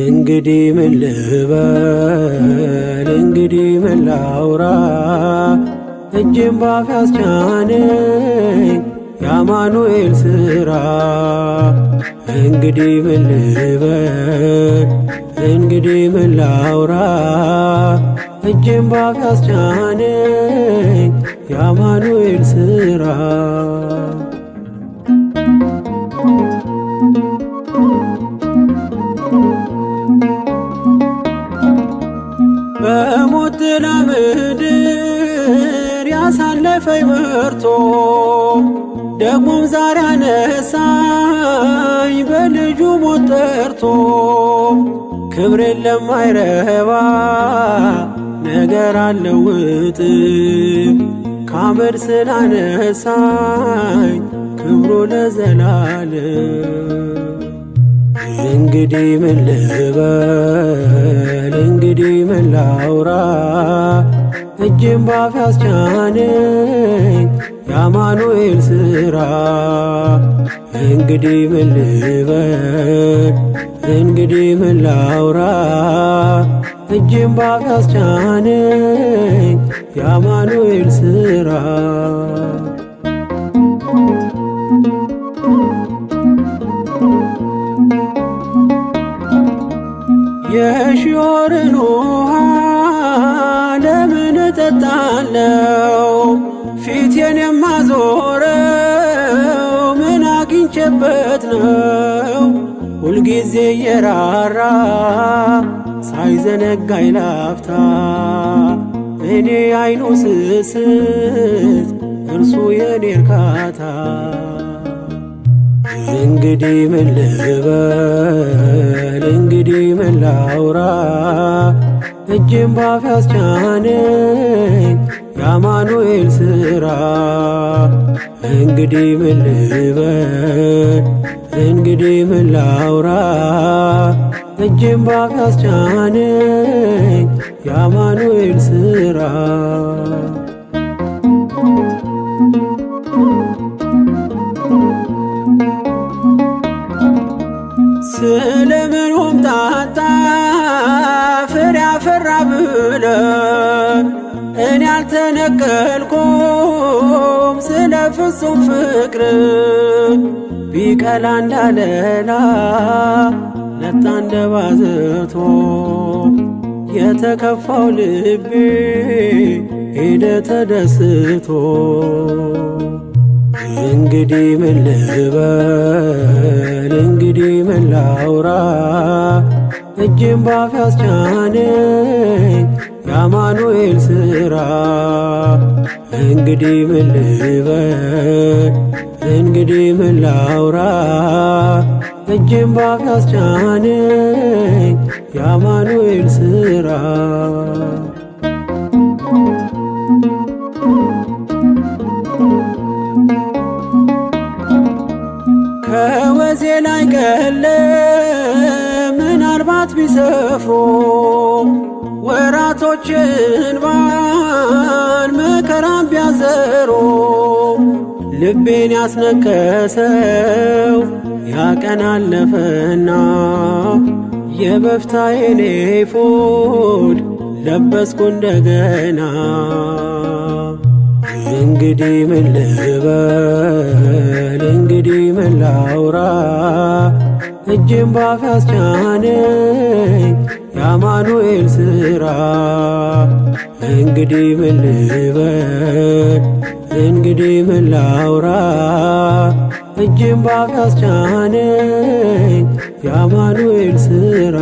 እንግዲህ ምን ልበል? እንግዲህ ምን ላውራ? እጄን ባፍ ያስጫነኝ የአማኑኤል ሥራ። እንግዲህ ምን ልበል? እንግዲህ ምን ላውራ? እጄን ባፍ ያስጫነኝ የአማኑኤል ሥራ። በሞት ጥላ ምድር ያሳለፈኝ መርቶ ደግሞም ዛሬ አነሳኝ በልጁ ሞት ጠርቶ፣ ክብሬን ለማይረባ ነገር አልለውጥም፣ ካመድ ስላነሳኝ ክብሩ ለዘላለም። እንግዲህ ምን ልበል? እንግዲህ ምን ላውራ? እጄን ባፍ ያስጫነኝ የአማኑኤል ሥራ። እንግዲህ ምን ልበል? እንግዲህ ምን ላውራ? እጄን ባፍ ያስጫነኝ የአማኑኤል ሥራ። የሺሖርን ውሃ ለምን እጠጣለው? ፊቴን የማዞረው ምን አግኝቼበት ነው? ሁልጊዜ የራራ ሳይዘነጋኝ ላፍታ፣ እኔ አይኑ ስስት እርሱ የኔ እርካታ። እንግዲህ ምን ልበል? እንግዲህ ምን ላውራ? እጄን ባፍ ያስጫነኝ የአማኑኤል ሥራ። እንግዲህ ምን ልበል? እንግዲህ ምን ላውራ? እጄን ባፍ ያስጫነኝ የአማኑኤል ሥራ። ስለምን ሆምጣጣ ፍሬ አፈራ ብለ እኔ አልተነቀልኩም ስለ ፍጹም ፍቅር፣ ቢቀላ እንዳለላ ነጣ እንደ ባዘቶ፣ የተከፋው ልቤ ሄደ ተደስቶ። እንግዲህ ምን ልበል? እንግዲህ ምን ላውራ? እጄን ባፍ ያስጫነኝ የአማኑኤል ሥራ። እንግዲህ ምን ልበል? እንግዲህ ምን ላውራ? እጄን ባፍ ያስጫነኝ የአማኑኤል ሥራ። ከወዜ ላይ ቀለ ምናልባት ቢሰፍሩ፣ ወራቶችን ባን መከራን ቢያዘሩ፣ ልቤን ያስነከሰው ያቀን አለፈና የበፍታዬን ኤፎድ ለበስኩ እንደገና። እንግዲህ ምን ልበል? እንግዲህ ምን ላውራ? እጄን ባፍ ያስጫነኝ የአማኑኤል ሥራ። እንግዲህ ምን ልበል? እንግዲህ ምን ላውራ? እጄን ባፍ ያስጫነኝ የአማኑኤል ሥራ።